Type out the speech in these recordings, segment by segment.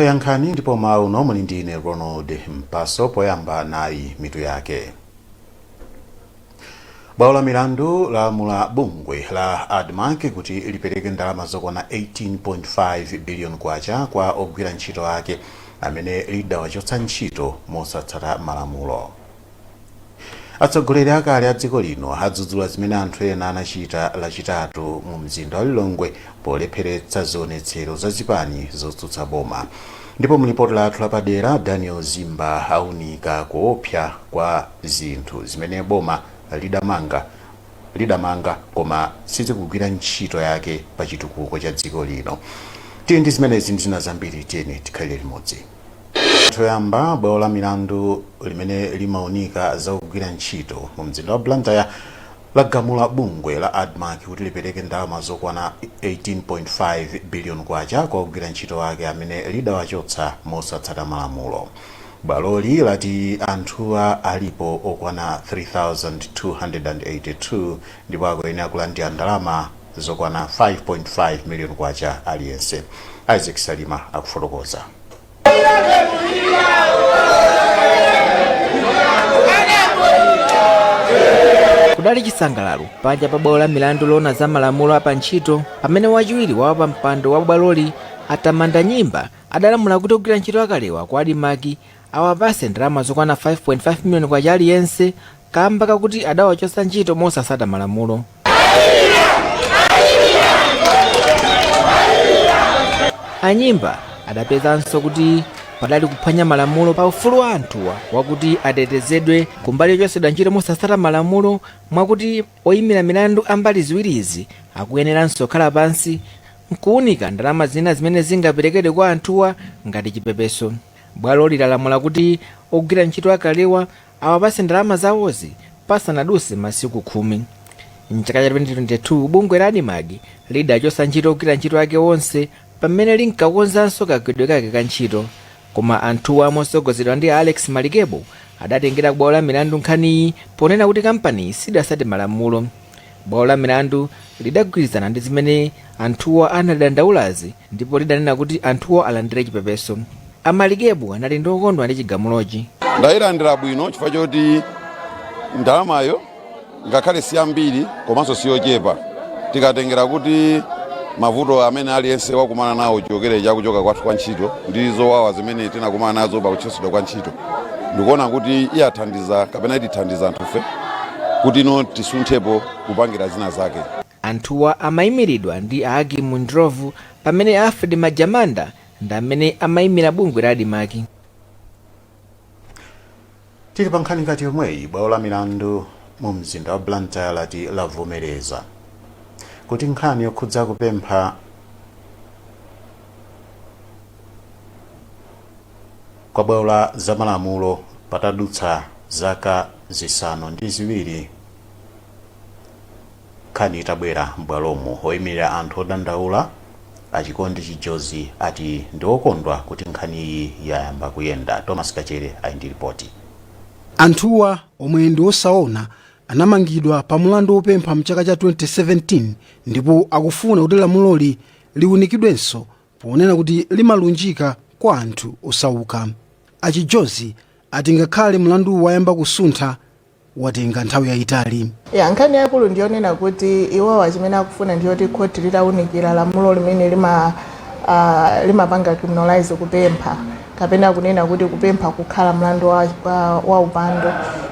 Yankhani ndipo mawu uno muli ndine Ronald Mpaso. Poyamba nayi mitu yake. Bwalo la milandu lalamula bungwe la ADMARC kuti lipereke ndalama zokwana 18.5 billion kwacha kwa ogwira ntchito ake amene lidawachotsa ntchito mosatsata malamulo. Atsogoleri akale a dziko lino adzudzula zimene anthu ena anachita Lachitatu mu mzinda wa Lilongwe polepheretsa zionetsero za zipani zotsutsa boma. Ndipo mu lipoti lathu lapadera, Daniel Zimba aunika kuopsa kwa zinthu zimene boma lidamanga koma sizikugwira ntchito yake pa chitukuko cha dziko lino. Tili ndi zimenezi ndi zina zambiri, tiyeni tikhalire limodzi. Choyamba, bwalo la milandu limene limaunika za kugwira ntchito mu mzinda wa Blantyre lagamula bungwe la ADMARC kuti lipereke ndalama zokwana 18.5 billion kwacha kwa ogwira ntchito ake amene lidawachotsa mosatsata malamulo. Bwaloli lati anthuwa alipo okwana 3282 ndipo akuyenera kulandira ndalama zokwana 5.5 million kwacha aliyense. Isaac Salima akufotokoza. Kudali chisangalalo panja pa bwalo la milandu loona za malamulo a pa ntchito pamene wachiwiri wa wapampando wa bwaloli, a Tamanda Nyimba, adalamula kuti ogwira ntchito akalewa ku ADMARC awapase ndalama zokwana 5.5 miliyoni kwacha aliyense kamba kakuti adawachotsa ntchito mosatsata malamulo. A Nyimba adapezanso kuti padali kuphwanya malamulo pa ufulu wa anthuwa wakuti atetezedwe kumbali yochotsedwa ntchito mosatsata malamulo, mwakuti oyimira milandu a mbali ziwirizi akuyeneranso kukhala pansi nkuunika ndalama zina zimene zingaperekedwe kwa anthuwa ngati chipepeso. Bwaloli lalamula kuti ogwira ntchito akalewa awapatse ndalama zawozi pasanadutse masiku 10. Mchaka cha 2022 bungwe la ADMARC lidachotsa ntchito ogwira ntchito ake onse pamene linkakonzanso kagwiridwe kake ka ntchito. Koma anthuwa, motsogozedwa ndi Alex Malikebo, adatengera kubwalo la milandu nkhaniyi ponena kuti kampaniyi sidatsate malamulo. Bwalo la milandu lidagwirizana ndi zimene anthuwa anadandaulazi ndipo lidanena kuti anthuwa alandire chipepeso. A Malikebu anali ndi okondwa ndi chigamulochi. Ndayilandira bwino chifukwa choti ndalamayo ngakhale si yambiri komanso si yochepa, tikatengera kuti mavuto amene aliyense wakumana nawo chokere chakuchoka kwathu kwa ntchito ndi zowawa zimene tinakumana nazo pakuchotsedwa kwa ntchito, ndikuona kuti iyathandiza kapena itithandiza anthufe kuti ino tisunthepo kupangira zina zake. Anthuwa amayimiridwa ndi a Akim Ndlovu pamene Alfred Majamanda ndi amene amayimira bungwe la ADMARC. Tili pa nkhani ngati yomweyi, bwalo la milandu mu mzinda wa Blantyre lati lavomereza kuti nkhani yokhudza kupempha kwa bwalo la zamalamulo patadutsa zaka 7 nkhani itabwera m'bwalomo. Oyimirira anthu odandaula, a Chikondi Chijozi, ati ndi okondwa kuti nkhaniyi yayamba kuyenda. Thomas Kachere ali ndi ripoti. Anthuwa, omwe ndi osaona, anamangidwa pa mulandu wopempha mchaka cha 2017 ndipo akufuna kuti lamuloli liunikidwenso ponena kuti limalunjika kwa anthu osauka. A Chijozi ati ngakhale mlanduwu wayamba kusuntha, watenga nthawi yayitali. Ya, nkhani yakulu ndiyonena kuti iwowa chimene akufuna ndiyoti khoti litawunikira lamulo limene limapanga criminalize kupempha, kapena kunena kuti kupempha kukhala mlandu wa upandu,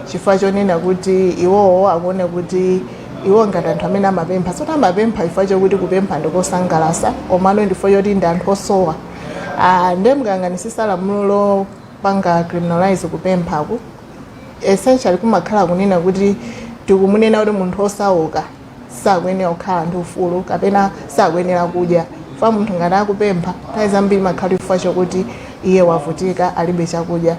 chifukwa chonena kuti iwowo akuona kuti iwo ngati anthu amene amapempha, soti amapempha chifukwa chokuti kupempha ndikosangalatsa, komano ndifukwa choti ndi anthu osowa. Ndiye mukayang'anisisa lamulo lopanga criminalize kupemphaku, essentially kumakhala kunena kuti tikumunena kuti munthu osauka sakuyenera kukhala ndi ufulu kapena sakuyenera kudya. Fa munthu ngati akupempha, nthawi zambiri makhala chifukwa chokuti iye wavutika, alibe chakudya.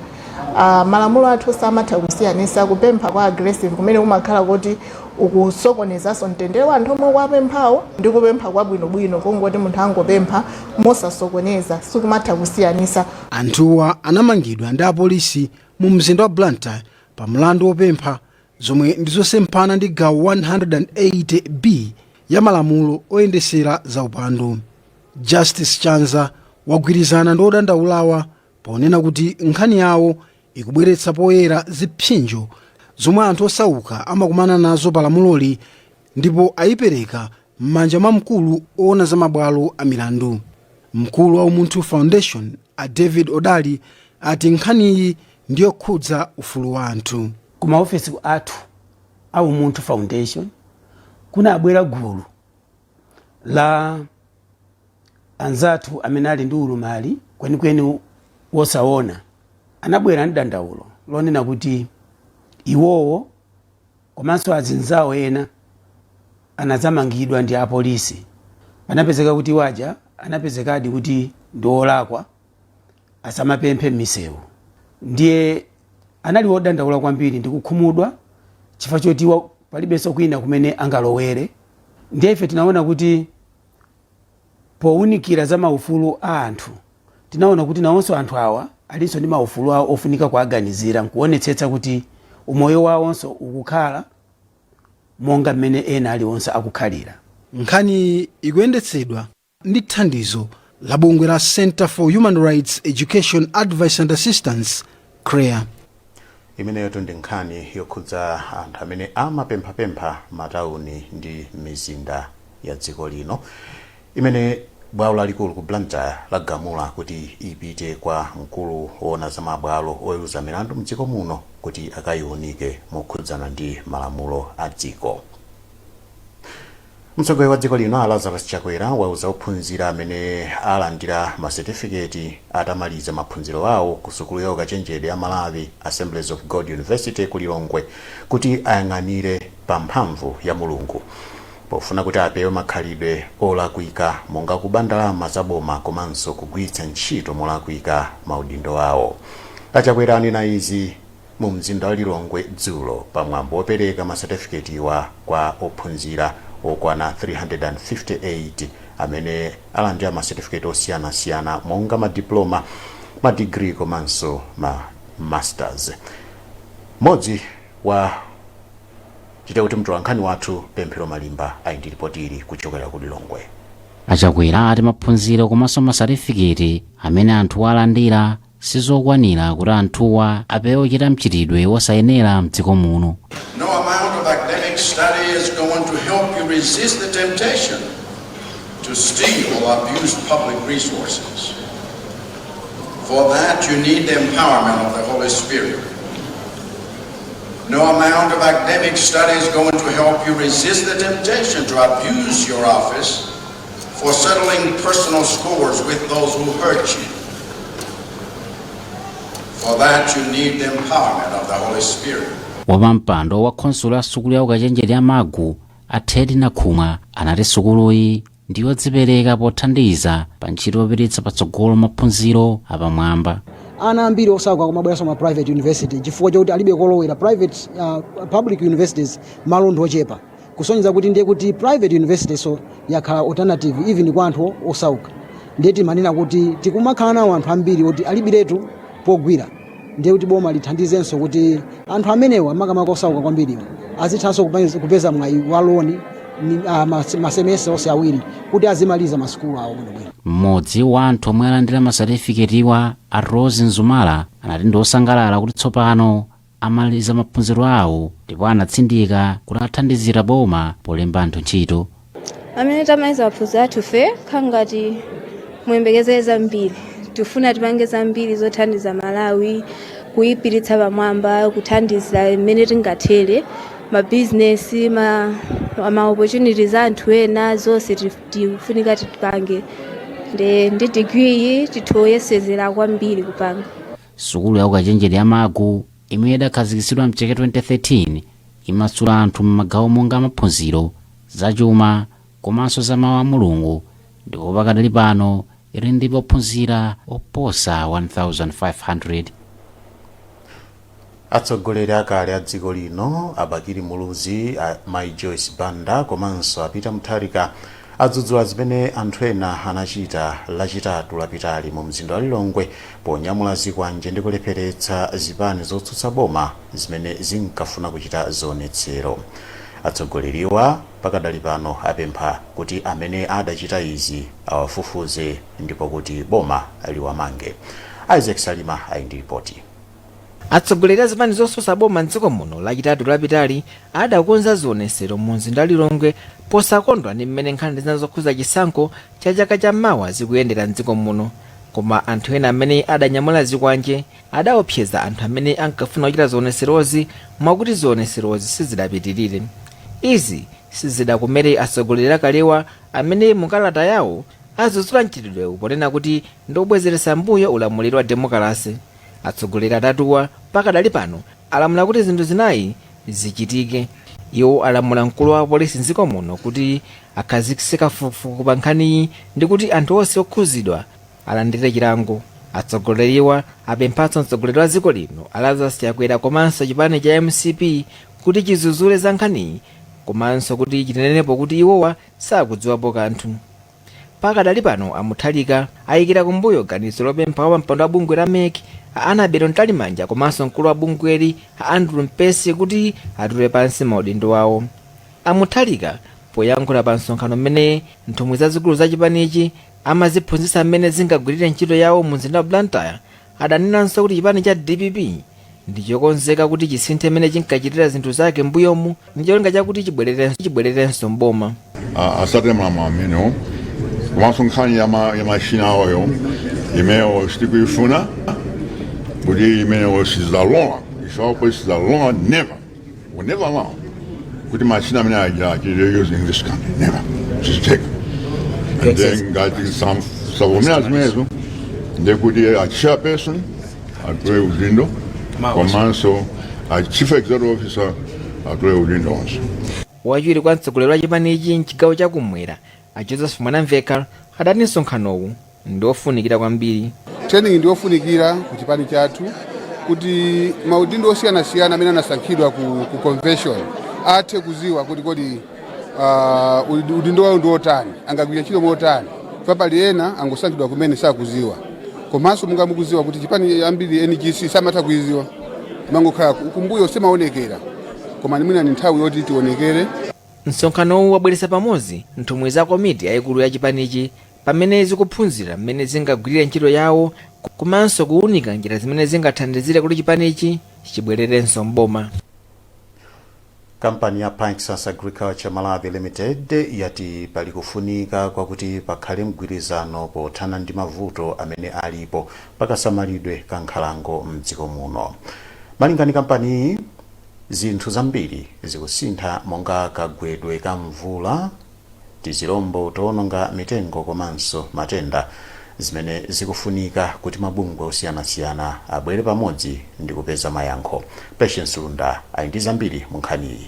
Malamulo athu samatha kusiyanisa kupempha kwa aggressive, kumene kumakhala kuti ukusokonezanso mtendere wa anthu omwe ukuwapemphawo, ndi kupempha kwabwinobwino kongoti munthu angopempha mosasokoneza, sikumatha kusiyanisa. Anthuwa anamangidwa ndi apolisi mu mzinda wa Blantyre pa mlandu wopempha, zomwe ndizosemphana ndi gawo 180B ya malamulo oyendesera za upandu. Justice Chanza wagwirizana ndi odandaulawa ponena kuti nkhani yawo ikubweretsa poyera zipsinjo zomwe anthu osauka amakumana nazo pa lamuloli, ndipo ayipereka m'manja mwa mkulu owona za mabwalo a milandu. Mkulu wa Umunthu Foundation, a David Odali, ati nkhaniyi ndiyokhudza ufulu wa anthu. Ku maofesi athu a Umunthu Foundation kunabwera gulu la anzathu amene ali ndi ulumali, kwenikweni wosaona. Anabwera ndi dandaulo lonena kuti iwowo komanso azinzawo ena anadzamangidwa ndi apolisi. Panapezeka kuti waja anapezekadi kuti ndi olakwa, asamapemphe m'misewu. Ndiye anali wodandaula kwambiri ndi kukhumudwa chifukwa choti palibenso kwina kumene angalowere. Ndiye ife tinaona kuti powunikira za maufulu a anthu, tinaona kuti nawonso anthu awa alinso ndi maufulu awo ofunika kuaganizira nkuonetsetsa kuti umoyo wawonso ukukhala monga mmene ena aliwonse akukhalira. Nkhani ikuyendetsedwa ndi thandizo la bungwe la Center for Human Rights Education, Advice and Assistance, CHREAA. Imeneyotu ndi nkhani yokhudza anthu amene amapemphapempha matawuni ndi mizinda ya dziko lino, imene bwalo lalikulu ku Blantyre lagamula kuti ipite kwa mkulu woona za mabwalo oweruza milandu mdziko muno kuti akayiunike mokhudzana ndi malamulo a dziko. Mtsogoleri wa dziko lino, a Lazarus Chakwera, wauza ophunzira amene alandira masetifiketi atamaliza maphunziro awo ku sukulu ya ukachenjede ya Malawi Assemblies of God University ku Lilongwe kuti ayang'anire pa mphamvu ya Mulungu pofuna kuti apewe makhalidwe olakwika monga kuba ndalama za boma komanso kugwiritsa ntchito molakwika maudindo awo. A Chakwera anena izi mu mzinda wa Lilongwe dzulo pamwambo wopereka masetifiketiwa kwa ophunzira okwana 358 amene alandira masetifiketi osiyanasiyana monga madiploma, madigiri komanso ma masters. Mmodzi wa chite kuti mtolankhani wathu Pemphero Malimba ali ndi ripoti ili kuchokera ku Lilongwe. A Chakwera ati maphunziro komanso masatifiketi amene anthu alandira sizokwanira kuti anthuwa apewe kuchita mchitidwe wosayenera mdziko muno. No amount of academic study is going to help you resist the temptation to steal or abuse public resources. For that, you need the empowerment of the Holy Spirit. No amount of academic study is going to help you resist the temptation to abuse your office for settling personal scores with those who hurt you. For that, you need the empowerment of the Holy Spirit. Wapampando wa khonsolo ya sukulu ya ukachenjede ya MAGU, a Teddy Nakhumwa, anati sukuluyi ndi yodzipereka pothandiza pa ntchito yopititsa patsogolo maphunziro apamwamba. Ana ambiri osauka kumabweranso ma private university chifukwa chokuti alibe kolowera. Private public universities malo ndi ochepa, kusonyeza kuti ndiye kuti private university so yakhala alternative even kwa anthu osauka. Ndiye timanena kuti tikumakhala nawo anthu ambiri oti alibiretu pogwira. Ndiye kuti boma lithandizenso kuti anthu amenewa, makamaka osauka kwambiriwa, azithanso kupeza mwayi wa loni masemester onse awiri kuti azimaliza masukulu awo bwinobwino. Mmodzi wa anthu omwe alandira masatifiketiwa, a Rose Nzumala, anati ndi osangalala kuti tsopano amaliza maphunziro awo, ndipo anatsindika kuti athandizira boma polemba anthu ntchito. Amene tamaliza maphunziro athu fe khangati muyembekezere zambiri. Tifuna tipange zambiri zothandiza Malawi kuyipititsa pamwamba, kuthandiza mmene tingathere mabizinesi, ma opportunities a anthu ena, zonse tifunika tipange. Ndi degree iyi tithoyesezera kwambiri kupanga. Sukulu ya ukachenjede ya MAGU, imene idakhazikitsidwa mchaka 2013, imasula anthu m'magawo monga maphunziro, zachuma komanso za mawu a Mulungu, ndipo pakadali pano ili ndi ophunzira oposa 1500. Atsogoleri akale a dziko lino, a Bakili Muluzi, a Mai Joyce Banda komanso a Peter Mutharika, adzudzula zimene anthu ena anachita Lachitatu lapitali mu mzinda wa Lilongwe ponyamula zikwanje ndi kulepheretsa zipani zotsutsa boma zimene zinkafuna kuchita zionetsero. Atsogoleriwa pakadali pano apempha kuti amene adachita izi awafufuze ndipo kuti boma liwamange. Isaac Salima ali ndi ripoti. Atsogoleri a zipani zotsutsa boma mdziko muno Lachitatu lapitali adakonza zionesero mu mzinda wa Lilongwe posakondwa ndi mmene nkhani zina zokhudza chisankho cha chaka chammawa zikuyendera mdziko muno. Koma anthu ena amene adanyamula zikwanje adaopseza anthu amene ankafuna kuchita zioneserozi, mwakuti zioneserozi sizidapitirire. Izi sizidakomere atsogoleri akalewa amene mukalata yawo adzudzula mchitidwewu ponena kuti ndiobwezeretsa mbuyo ulamuliro wa demokalase. Atsogoleri atatuwa pakadali pano alamula kuti zinthu zinayi zichitike. Iwo alamula mkulu wa polisi mdziko muno kuti akhazikitse kafukufuku pa nkhaniyi ndi kuti anthu onse okhuzidwa alandire chilango. Atsogoleriwa apemphanso mtsogoleri wa dziko lino a Lazarus Chakwera komanso chipani cha MCP kuti chidzudzule za nkhaniyi komanso kuti chinenepo kuti iwowa sakudziwapo kanthu. Pakadali pano a Mutharika ayikira kumbuyo ganizo lopempha wapampando wa bungwe la MEC a Annabel Mtalimanja komanso mkulu wa bungweli a Andrew Mpesi kuti atule pansi maudindo awo. A Mutharika poyankhula pa msonkhano mmene nthumwi zazikulu za chipanichi amaziphunzitsa mmene zingagwirire ntchito yawo mu mzinda wa Blantyre adanenanso kuti chipani cha DPP ndichokonzeka kuti chisinthe mmene chinkachitira zinthu zake mbuyomu ndi cholinga chakuti chibwererenso mboma. Asate malamulo amenewo, komanso nkhani ya mashina awoyo imeneyo sitikuifuna, kuti imeneyo sizalola, ife sizalola, never, we never allow kuti mashina amene aja achite use in this country, never, sizitheka. And then ngati savomera zimenezo, ndekuti a chairperson atule udindo komanso a chief executive officer atule udindo onse. Wachiwiri kwa mtsogoleri wa chipanichi mchigawo chakumwera a Joseph Mwanamveka adati msonkhanowu ndi ofunikira kwambiri. Training ndi yofunikira ku chipani chathu kuti maudindo osiyanasiyana amene anasankhidwa ku convention athe kuziwa kuti kodi udindo wawo ndi otani, angagwira ntchito motani, fa pali ena angosankhidwa kumene sakuziwa. Komanso munga mukuziwa kuti chipani ambiri NGC samatha kuiziwa, mangokhala kumbuyo simaonekera, koma mwina ni nthawi yoti tionekere. Msonkhanowu wabweretsa pamodzi nthumwi za komiti yayikulu ya chipanichi pamene zikuphunzira mmene zingagwirire ntchito yawo komanso kuwunika njira zimene zingathandizire kuti chipanichi chibwererenso mboma. Kampani ya Pyxus Agriculture Malawi Limited yati pali kufunika kwakuti pakhale mgwirizano pothana ndi mavuto amene alipo pakasamalidwe ka nkhalango mdziko muno. Malinga ndi kampaniyi, zinthu zambiri zikusintha monga kagwedwe ka mvula, tizilombo toononga mitengo komanso matenda, zimene zikufunika kuti mabungwe osiyanasiyana abwere pamodzi ndi kupeza mayankho. Patience Lunda ali ndi zambiri mu nkhaniyi.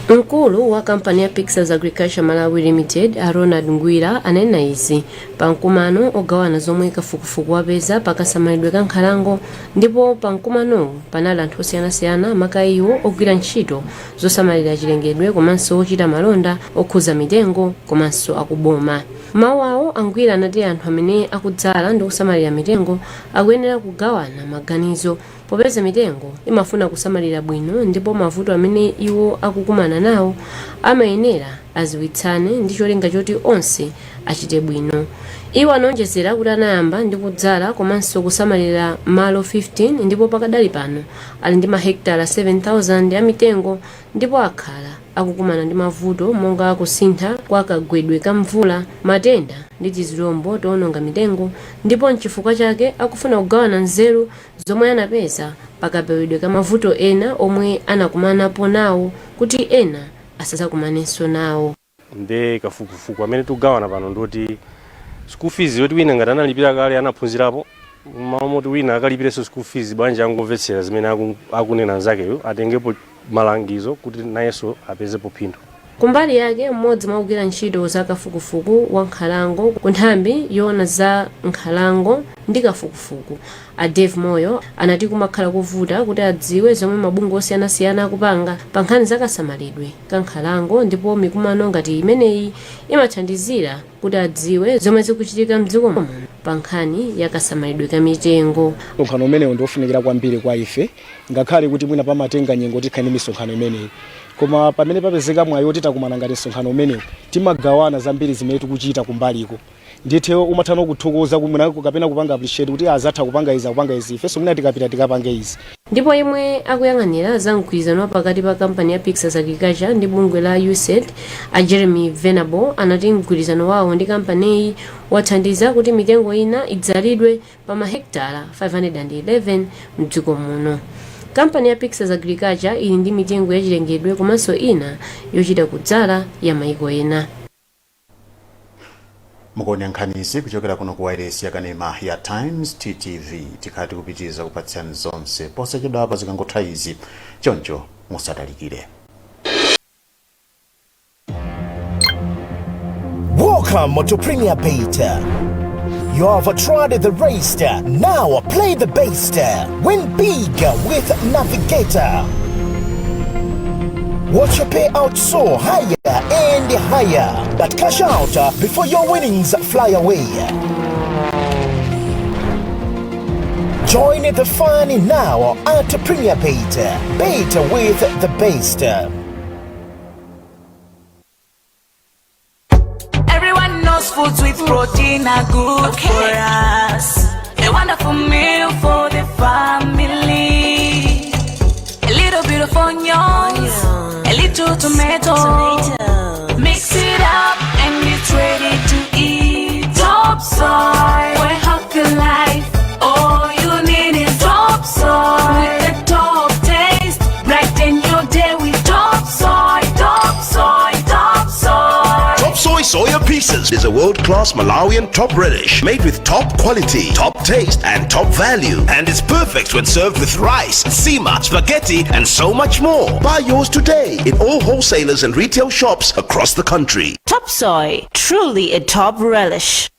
Mkulu wa kampani ya Pyxus Agriculture Malawi Limited a Ronald Ngwira anena izi pa mkumano ogawana zomwe kafukufuku wapeza pakasamalidwe ka nkhalango, ndipo pa mkumanowu panali anthu osiyanasiyana, maka iwo ogwira ntchito zosamalira chilengedwe komanso ochita malonda okhuza mitengo komanso akuboma. Mawu awo, a Ngwira anati anthu amene akudzala ndi kusamalira mitengo akuyenera kugawana maganizo popeza mitengo imafuna kusamalira bwino, ndipo mavuto amene iwo akukumana nawo amayenera aziwitsane ndi cholinga choti onse achite bwino. Iwo anaonjezera kuti anayamba ndi kudzala komanso kusamalira malo 15 ndipo pakadali pano ali ndi mahekitala 7,000 a mitengo, ndipo akhala akukumana ndi mavuto monga kusintha kwa kagwedwe ka mvula, matenda ndi tizilombo toononga mitengo, ndipo nchifukwa chake akufuna kugawana nzeru zomwe anapeza pakapewedwe ka mavuto ena omwe anakumanapo nawo kuti ena asadzakumanenso nawo. Nde kafukufuku amene tikugawana pano ndoti school fees yoti wina ngati analipira kale anaphunzirapo, malo moti wina akalipirenso school fees, bwanji angomvetsera zimene akunena anzakeyo, atengepo malangizo kuti nayenso apezepo phindu. Kumbali yake, mmodzi mwa ogwira ntchito za kafukufuku wa nkhalango ku nthambi yoona za nkhalango ndi kafukufuku a Dave Moyo anati kumakhala kovuta kuti adziwe zomwe mabungwe osiyanasiyana akupanga pa nkhani za kasamalidwe ka nkhalango, ndipo mikumano ngati imeneyi imathandizira kuti adziwe zomwe zikuchitika mdziko muno pa nkhani ya kasamalidwe ka mitengo. Msonkhano umenewu ndiofunikira kwambiri kwa ife, ngakhale kuti mwina pamatenga nyengo tikhale ndi misonkhano imeneyi, Koma pamene papezeka mwayi woti takumana ngati msonkhano umenewu, timagawana zambiri zimene tikuchita kumbaliko. Ndithe umatha kuthokoza kumwina kapena kupanga appreciate kuti azatha kupanga izi, akupanga izi, ifenso mwina tikapita tikapange izi. Ndipo yemwe akuyang'anira za mgwirizano wa pakati pa kampani ya Pyxus Agriculture ndi bungwe la USAID, a Jeremy Venable, anati mgwirizano wawo ndi kampaniyi wathandiza kuti mitengo ina idzalidwe pa mahekitala 511 mdziko muno. Kampani ya Pyxus Agriculture ili ndi mitengo yachilengedwe komanso ina yochita kudzala ya maiko ena. Mukuonera nkhanizi kuchokera kuno ku wailesi yakanema ya Times TTV. Tikhala tikupitiriza kupatsirani zonse posachedwapa zikangotha izi, choncho musatalikire. Welcome to Premier Bet. You have tried the rest, now play the best. Win big with Navigator. Watch your payout soar higher and higher, but cash out before your winnings fly away. Join the fun now at Premier Bet. Bet with the best. Everyone knows foods with protein are good for us. A wonderful meal for the family. A little bit of onions, a little tomato. Mix it up and it's ready to eat. Top soy, for a healthy life. All you need is top soy. With the top taste, brighten your day with top soy, top soy, top soy. Top Soy Soya Pieces is a world-class Malawian top relish made with top quality, top taste, and top value. And it's perfect when served with rice, nsima, spaghetti, and so much more. Buy yours today in all wholesalers and retail shops across the country. Top Soy, truly a top relish.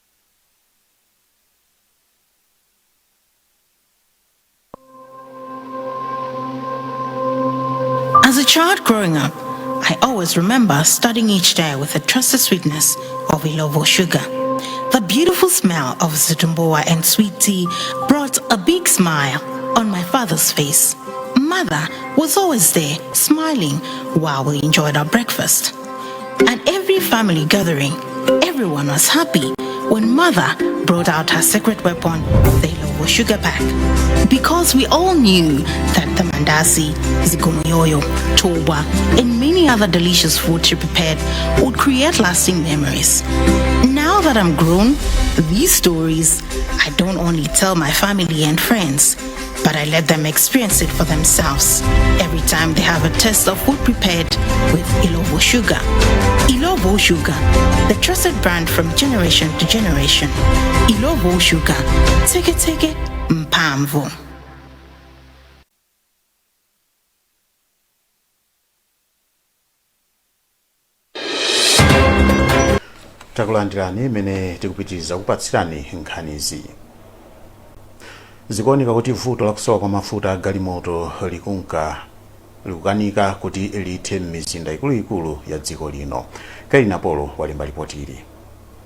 As a child growing up, I always remember starting each day with the trusted sweetness of Illovo sugar. The beautiful smell of zitumbuwa and sweet tea brought a big smile on my father's face. Mother was always there, smiling while we enjoyed our breakfast. At every family gathering, everyone was happy when mother brought out her secret weapon, the Illovo sugar pack. Because we all knew that the mandasi, zikomoyoyo, toba, and many other delicious food she prepared would create lasting memories. Now that I'm grown, these stories I don't only tell my family and friends, but I let them experience it for themselves every time they have a taste of food prepared with Illovo sugar. Illovo Sugar, the trusted brand from generation to generation. Illovo Sugar, take it, take it, mphamvu. Takulandirani imene tikupitiriza kupatsirani nkhanizi. Zikuoneka kuti vuto lakusowa kwa mafuta a galimoto likunka likukanika kuti lithe m'mizinda ikuluikulu ya dziko lino. Kelina Polo walemba ripoti ili.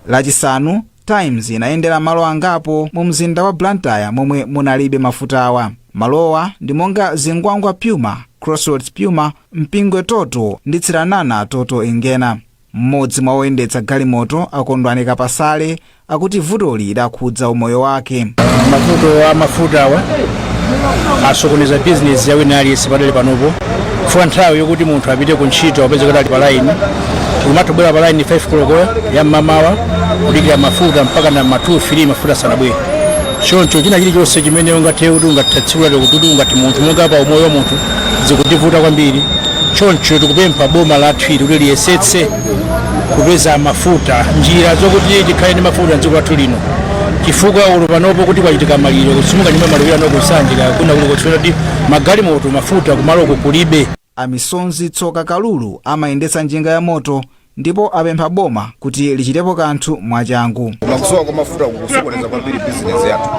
Lachisanu, Times inayendera malo angapo mu mzinda wa Blantyre momwe munalibe mafutawa. Malowa ndi monga Zingwangwa Puma, Crossroads Puma, Mpingwe Total ndi Tsiranana Total Ingena. Mmodzi mwa oyendetsa galimoto, a Kondwani Kapasale, akuti vutoli lidakhudza umoyo wake. Mavuto a mafuta awa asokoneza bizinesi ya wina aliyense padali panopo, chifukwa nthawi yokuti munthu apite ku ntchito apeze kuti ali pa line, umatobwera pa line 5 koloko ya mmamawa kudikira mafuta mpaka na ma 2 3 mafuta sanabwere. Choncho china chilichonse chimene ungathe kuti ungathe tsiku lake kuti ungati munthu monga pa umoyo wa munthu zikutivuta kwambiri. Choncho tikupempha boma lathu ili kuti liyesetse kupeza mafuta, njira zokuti tikhale ndi mafuta mdziko lathu lino, chifukwa ulo panopo kuti kwachitika maliro kusimuka nyumba maliro ano kusanjika kuna kuli kutsona kuti magalimoto mafuta kumaloko kulibe. Amisonzi Tsoka Kalulu amayendetsa njinga ya moto ndipo apempha boma kuti lichitepo kanthu mwachangu. Makusowa kwa mafuta kukusokoneza kwambiri bizinesi yathu.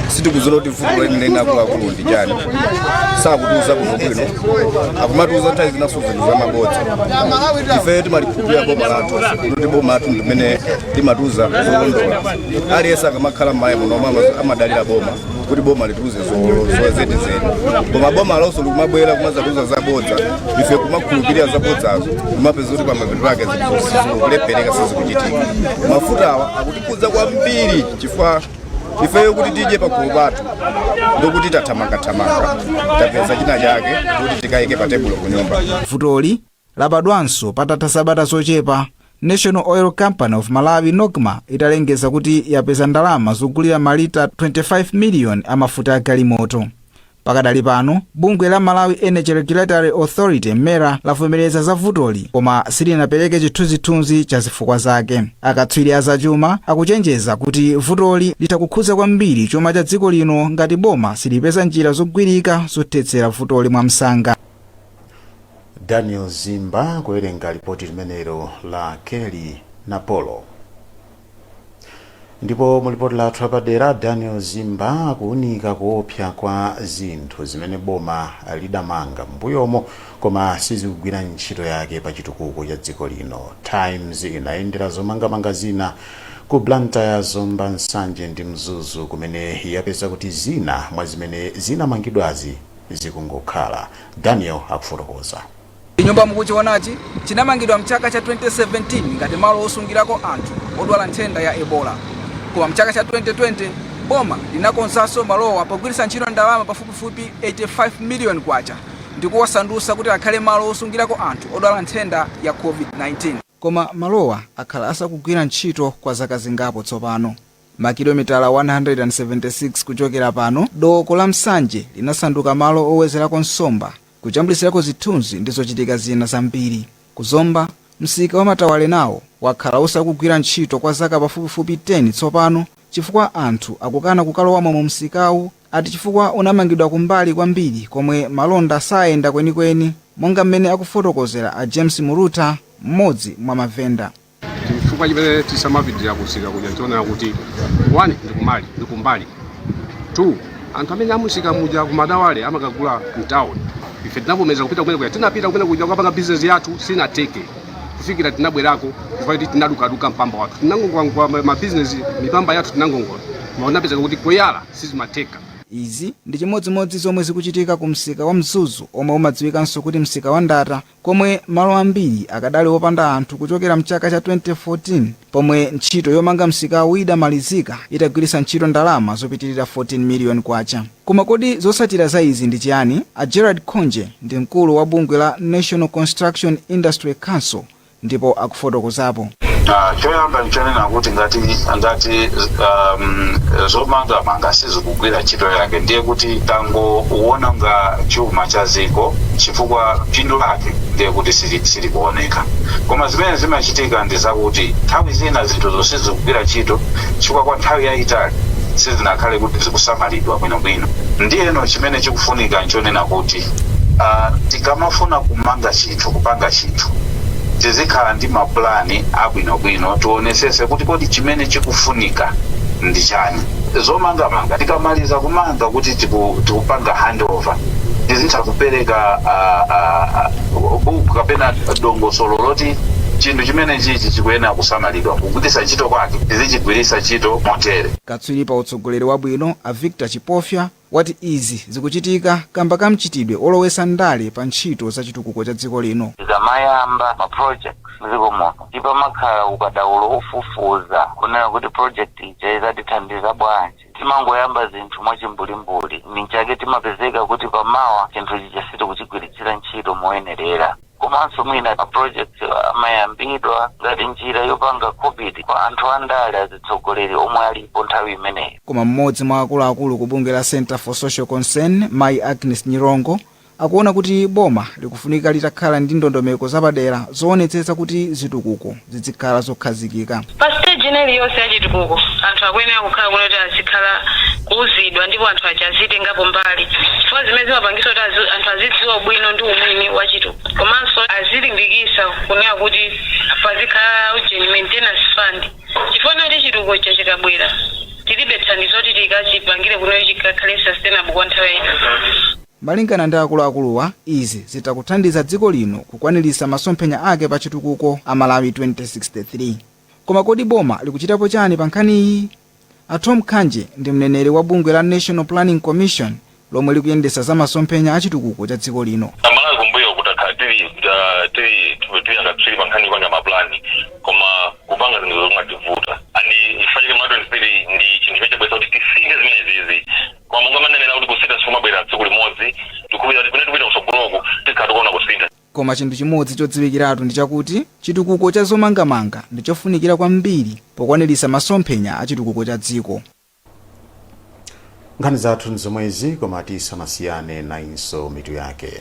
Sitikudziwa kuti vuto lenileni akuluakulu ndi chani, sakutiuza bwinobwino, akumatiuza nthawi zinaso zinthu zamabodza. Ife timalikhulupirira boma lathu, kuti boma lathu ndimene limatiuza zolondola. Aliyense akamakhala m'Malawi muno amadalira boma. Kuti boma litiuze zenizeni, koma boma lonso likumabwera kumazatiuza zabodza, ife kumakhulupirira zabodzazo, kumapeza kuti pamapeto ake zikulephereka, sizikuchitika. Mafutawa akutikhudza kwambiri chifukwa ifeyo kuti tidye pakhomo pathu ndokuti tathamangathamanga, tapeza china chake kuti tikayike pa tebulo kunyumba. Vutoli labadwanso patatha sabata zochepa National Oil Company of Malawi, NOCMA, italengeza kuti yapeza ndalama zogulira malita 25 million amafuta a galimoto. Pakadali pano bungwe la Malawi Energy Regulatory Authority, MERA, lavomereza za vutoli koma silinapereke chithunzithunzi cha zifukwa zake. Akatswiri azachuma akuchenjeza kuti vutoli litakukhudza kwambiri chuma cha dziko lino ngati boma silipeza njira zogwirika zothetsera vutoli mwamsanga. Daniel Zimba kuwerenga ripoti limenelo la Kelly Napolo. Ndipo mu lipoti lathu lapadera, Daniel Zimba akuunika kuopsa kwa zinthu zimene boma lidamanga m'mbuyomo koma sizikugwira ntchito yake pa chitukuko cha dziko lino. Times inayendera zomangamanga zina ku Blantyre, Zomba, Nsanje ndi Mzuzu, kumene yapeza kuti zina mwa zimene zinamangidwazi zikungokhala. Daniel akufotokoza. Chinyumba mukuchionachi chinamangidwa mchaka cha 2017 ngati malo osungirako anthu odwala nthenda ya Ebola, koma mchaka cha 2020 boma linakonzanso malowa pogwiritsa ntchito ndalama pafupifupi 85 million kwacha ndi kuwasandutsa kuti akhale malo osungirako anthu odwala nthenda ya COVID-19. Koma malowa akhala asakugwira ntchito kwa zaka zingapo tsopano. Makilomitala 176 kuchokera pano, doko la Msanje linasanduka malo owezerako nsomba, kujambulitsirako zithunzi ndi zochitika zina zambiri. Kuzomba, msika wa Matawale nawo wakhala usakugwira ntchito kwa zaka pafupifupi 10 tsopano chifukwa anthu akukana kukalowamo mu msikawu, ati chifukwa unamangidwa kumbali kwambiri komwe malonda sayenda kwenikweni, monga mmene akufotokozera a James Muruta, mmodzi mwa mavenda. Chifukwa chimene tisamapitirira kusika kuja tionera kuti 1 ndikumali ndikumbali, 2 anthu amene amusika muja kumadawale amakagula mtown. Ife tinavomereza kupita kumene kuja, tinapita kumene kuja kukapanga business yathu, sinateke kufikira tinabwerako chifukwa kuti tinadukaduka mpamba wathu, tinangongola mabizinesi, mipamba yathu tinangongola, koma tinapezeka kuti kuyala sizimateka. Izi ndi chimodzimodzi zomwe zikuchitika ku msika wa Mzuzu, omwe umadziwikanso kuti msika wa Ndata, komwe malo ambiri akadali opanda anthu kuchokera mchaka cha 2014 pomwe ntchito yomanga msikawu idamalizika itagwiritsa ntchito ndalama zopitirira 14 million kwacha. Koma kodi zotsatira za izi ndi chiyani? A Gerard Khonje ndi mkulu wa bungwe la National Construction Industry Council ndipo akufotokozapo. Choyamba nchonena kuti ngati zomangamanga sizikugwira ntchito yake, ndiye kuti tangoononga chuma cha ziko, chifukwa phindu lake ndiye kuti silikuoneka. Koma zimene zimachitika ndi zakuti nthawi zina zinthuzo sizikugwira ntchito chifukwa kwa nthawi yayitali sizinakhale kuti zikusamalidwa bwinobwino. Ndiyeno chimene chikufunika nchonena kuti tikamafuna kumanga chinthu, kupanga chinthu, tizikhala ndi mapulani abwinobwino, tionesese kuti kodi chimene chikufunika ndi chani. Zomangamanga tikamaliza kumanga kuti tikupanga handover, tizitha kupereka buku kapena dongosolo loti chinthu chimene chichi chikuyenera kusamalidwa, kugwiritsa ntchito kwake tizichigwiritsa ntchito motere. Katswiri pa utsogoleri wabwino a Victor Chipofya wati izi zikuchitika kamba ka mchitidwe olowetsa ndale pa ntchito za chitukuko cha dziko lino. Tikamayamba ma projects mdziko muno, tipamakhala ukadaulo ofufuza kunena kuti project ija izatithandiza bwanji. Timangoyamba zinthu mwachimbulimbuli, ninchake timapezeka kuti pamawa chinthu chija sitikuchigwiritsira ntchito moyenerera. Komanso mwina ma project amayambidwa ngati njira yopanga khobidi kwa anthu andale, azitsogoleri omwe alipo nthawi imeneyo. Koma mmodzi mwa akuluakulu ku bungwe la Center for Social Concern, Mayi Agnes Nyirongo, akuona kuti boma likufunika litakhala ndi ndondomeko zapadera zoonetsetsa kuti zitukuko zizikhala zokhazikika. Pa stage ina iliyonse yachitukuko, anthu akuyenera kukhala kuti azikhala kuuzidwa ndipo anthu aja azitengapo mbali, chifukwa zimene zimapangisa kuti anthu azidziwa ubwino ndi umwini wa chitukuko. Komanso azilimbikisa kunena kuti pazikhala ujeni maintenance fund, chifukwa nati chitukuko cha chikabwera tilibe thandizo kuti tikachipangire kuno chikakhale sustainable kwa nthawi yayitali. Malingana ndi akuluakuluwa, izi zitakuthandiza dziko lino kukwaniritsa masomphenya ake pa chitukuko a Malawi 2063. Koma kodi boma likuchitapo chani pa nkhaniyi? A Tom Khanje ndi mneneri wa bungwe la National Planning Commission lomwe likuyendetsa za masomphenya a chitukuko cha dziko lino. Amalawi kumbuyo kutakhala tili akatswiri pa nkhani yopanga mapulani, koma kupanga zinthu zomwe ativuta, and chifukwa chake ma 23 ndi chinthu chimene chabweretsa kuti tisinthe zimenezizi. Koma monga manenera kuti kusintha sikumabwera tsiku limodzi, tikupita kuti pamene tikupita kutsogoloku tikhala tikuona kusintha. Koma chinthu chimodzi chodziwikiratu ndi chakuti chitukuko cha zomangamanga ndi chofunikira kwambiri pokwaniritsa masomphenya a chitukuko cha dziko. Nkhani zathu ndi zomwezi, koma tisanasiyane, nayinso mitu yake.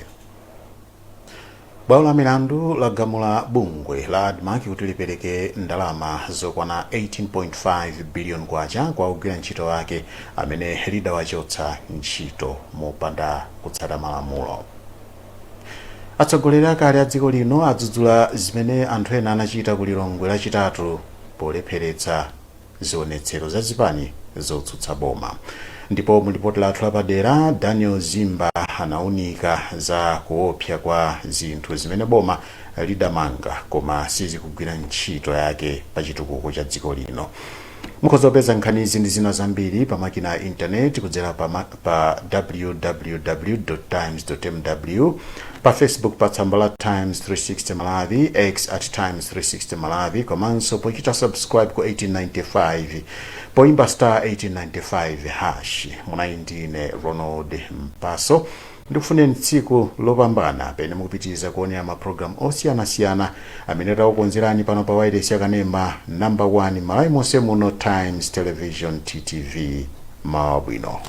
Bwalo la milandu lagamula bungwe la ADMARC kuti lipereke ndalama zokwana 18.5 billion kwacha kwa ogwira ntchito ake amene lidawachotsa ntchito mopanda kutsata malamulo. Atsogoleri akale a dziko lino adzudzula zimene anthu ena anachita ku Lilongwe Lachitatu polepheretsa zionetsero za zipani zotsutsa boma. Ndipo mu lipoti lathu lapadera, Daniel Zimba anaunika za kuopsa kwa zinthu zimene boma lidamanga koma sizikugwira ntchito yake pa chitukuko cha dziko lino. Mukhoza kupeza nkhanizi ndi zina zambiri pa makina a intaneti kudzera pa www.times.mw, pa Facebook pa tsamba la Times 360 Malawi, X at Times 360 Malawi, komanso pochita subscribe ku 1895 poimba star 1895 hash. Munali ndine Ronald Mpaso. Ndikufuneni tsiku lopambana pene mukupitiriza kuonera mapulogalamu osiyanasiyana amene takukonzerani pano pa wailesi yakanema number 1 Malawi monse muno, Times Television, TTV. Mawa bwino.